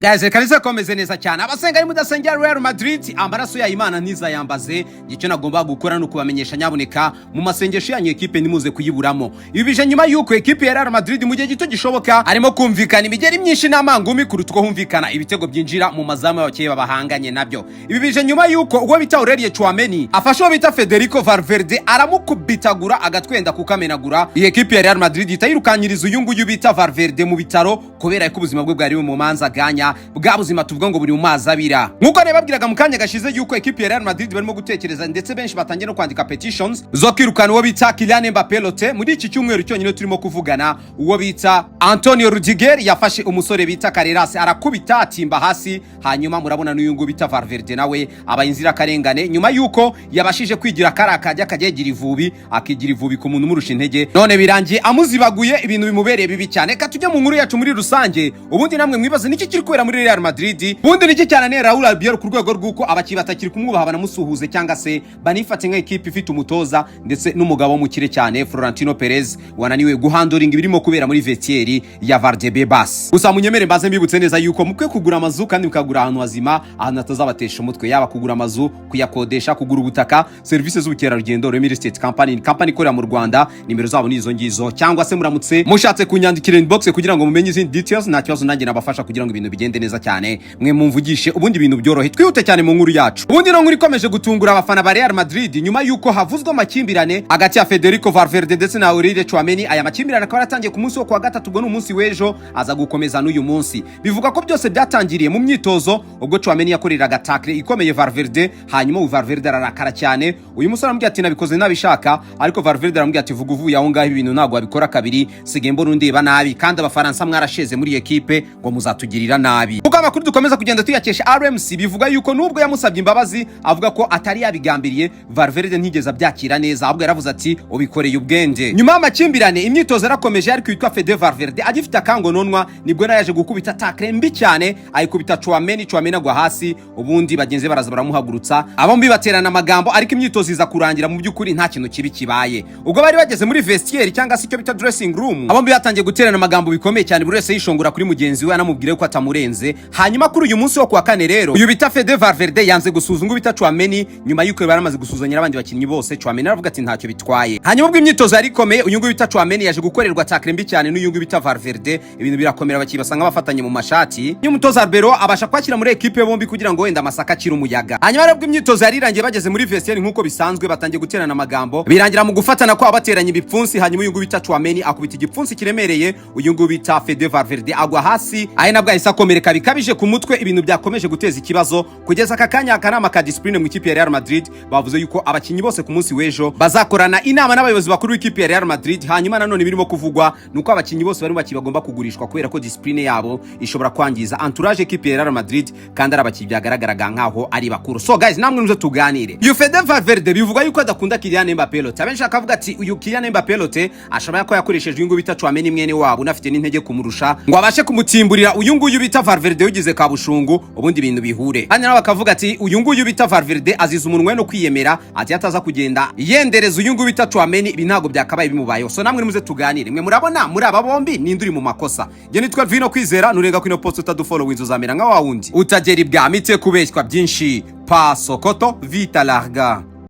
Guys, reka nizakomeze neza cyane. Abasenga mudasengera Real Madrid, amaraso ya Imana ntizayambaze. Icyo nagomba gukora ni ukubamenyesha, nyaboneka mu masengesho yanyu ekipe ntimuze kuyiburamo. Ibi bije nyuma y'uko ekipe ya Real Madrid mu gihe gito gishoboka harimo kumvikana imigeri myinshi n'amangumi kuruta uko humvikana ibitego byinjira mu mazamu y'abakeye babahanganye nabyo. Ibi bije nyuma y'uko uwo bita Aurelien Tchouameni afashe uwo bita Federico Valverde, aramukubitagura agatwenda kukamenagura. Iyi ekipe ya Real Madrid ihita yirukanyiriza uyu nguyu bita Valverde mu bitaro, kubera ko ubuzima bwe bwari mu manza ganya, bwa buzima tuvuga ngo buri mu mazi abira. Nk'uko nababwiraga mu kanya gashize yuko ekipe ya Real Madrid barimo gutekereza, ndetse benshi batangiye no kwandika petitions zo kwirukana uwo bita Kylian Mbappé Lottin. Muri iki cyumweru cyonyine turimo kuvugana, uwo bita Antonio Rudiger yafashe umusore bita Carreras, arakubita atimba hasi. Hanyuma murabona n'uyu nguyu bita Valverde nawe aba inzirakarengane, nyuma yuko yabashije kwigira kariya kajya kajya yigira ivubi, akigira ivubi ku muntu umurusha intege, none birangiye amuzibaguye, ibintu bimubereye bibi cyane. Reka tujye mu nkuru yacu muri rusange, ubundi namwe mwibaze niki kiri kubera muri Real Madrid. Ubundi niki cyananiye Raul Albiol ku rwego rw'uko abakinnyi batakiri kumwubaha, banamusuhuze cyangwa se banifate nka ekipe ifite umutoza ndetse n'umugabo w'umukire cyane Florentino Perez, wananiwe guhandlinga ibirimo kubera muri vestiaire ya Valdebebas? Gusa munyemere mbaze mbibutse neza yuko mukwiye kugura amazu kandi mukagura ahantu hazima, ahantu hatazabatesha umutwe, yaba kugura amazu, kuyakodesha, kugura ubutaka, serivisi z'ubukerarugendo. Real Estate Company ni company ikorera mu Rwanda, nimero zabo ni izo ngizo, cyangwa se muramutse mushatse kunyandikira inbox kugira ngo mumenye izindi details, nta kibazo, nanjye nabafasha kugira ngo ibintu bigende neza cyane. Mwe mumvugishe, ubundi ibintu byorohe. Twihute cyane mu nkuru yacu. Ubundi no nkuru ikomeje gutungura abafana ba Real Madrid nyuma yuko havuzwe amakimbirane hagati ya Federico Valverde ndetse na Aurelien Tchouameni. Aya makimbirane akaba yaratangiye ku munsi wo kuwa gatatu, ubwo ni umunsi w'ejo, aza gukomeza n'uyu munsi. Bivuga ko byose byatangiriye mu myitozo, ubwo Tchouameni yakoreraga tackle ikomeye Valverde, hanyuma uyu Valverde ararakara cyane. Uyu musore aramubwira ati: "Nabikoze nabishaka," ariko Valverde aramubwira ati: "Vuga uvuye aho ngaho, ibintu ntabwo wabikora kabiri, sigaye mbona undeba nabi, kandi Abafaransa mwarasheze muri ekipe ngo muzatugirira nabi." Kuko amakuru dukomeza kugenda tuyakesha RMC, bivuga yuko nubwo yamusabye imbabazi avuga ko atari yabigambiriye, Valverde ntigeze abyakira neza, ahubwo yaravuze ati: "Ubikoreye ubwenge." Nyuma y'amakimbirane imyitozo yarakomeje, ariko witwa Fede Valverde agifite akangononwa, nibwo nawe yaje gukubita tackle mbi cyane, ayikubita Tchouameni, Tchouameni agwa hasi, ubundi bagenzi be baraza baramuhagurutsa, abombi baterana amagambo, ariko imyitozo iza kurangira mu by'ukuri nta kintu kibi kibaye. Ubwo bari bageze muri vestiaire cyangwa se icyo bita dressing room, abombi batangiye guterana amagambo bikomeye cyane, buri wese yishongora kuri mugenzi we, anamubwira ko atamurenze. Hanyuma kuri uyu munsi wo kuwa kane rero, uyu bita Fede Valverde yanze gusuhuza bita Tchouameni, nyuma y'uko bari bamaze gusuhuzanya n'abandi bakinnyi bose. Tchouameni aravuga ati: "Ntacyo bitwaye." Hanyuma ubwo imyitozo yari ikomeye, uyu nguyu bita Tchouameni yaje gukorerwa tackle mbi cyane n'uyu nguyu bita Valverde, ibintu birakomera, abakinnyi basa nk'abafatanye mu mashati. N'umutoza Arbeloa abasha kwakira muri ekipe bombi kugira ngo wenda amasaka akire umuyaga. Hanyuma rero ubwo imyitozo yari irangiye, bageze muri vestiaire nk'uko bisanzwe, batangiye guterana amagambo, birangira mu gufatana kwabo bateranye ibipfunsi. Hanyuma uyu nguyu bita Tchouameni akubita igipfunsi kiremereye uyu nguyu bita Fede Valverde, agwa hasi, ari nabwo yahise akomereka bikabije ku mutwe, ibintu byakomeje guteza ikibazo kugeza aka kanya. Akanama ka discipline mu ikipe ya Real Madrid bavuze yuko abakinnyi bose ku munsi w'ejo bazakorana inama n'abayobozi bakuru b'ikipe ya Real Madrid. Hanyuma nanone birimo kuvugwa nuko abakinnyi bose bari mu bakinnyi bagomba kugurishwa, kubera ko discipline yabo ishobora kwangiza entourage ekipe ya Real Madrid, kandi ari abakinnyi byagaragaraga nkaho ari bakuru. So guys, namwe muze tuganire. Uyu Fede Valverde bivuga yuko adakunda Kylian Mbappé Lottin. Abenshi akavuga ati uyu Kylian Mbappé Lottin ashobora ko yakoresheje uyu nguyu bita Tchouameni, mwene wabo unafite n'intege kumurusha, ngo abashe kumutimburira uyu nguyu bita Valverde ugize kabushungu, ubundi ibintu bihure. Hanyuma nabo bakavuga ati uyu nguyu bita Valverde aziza umunwa no kwiyemera, ati ataza kugenda yendereza uyu nguyu bita Tchouameni, ibi ntabwo byakabaye bimubayeho. So namwe nimuze tuganire, mwe murabona muri aba bombi ninde uri mu makosa? Njye nitwa Vino Kwizera. Nurenga kuri ino post utadufollow, inzu uzamera nka wa wundi utagera ibwami, te kubeshywa byinshi. Paso koto vita larga.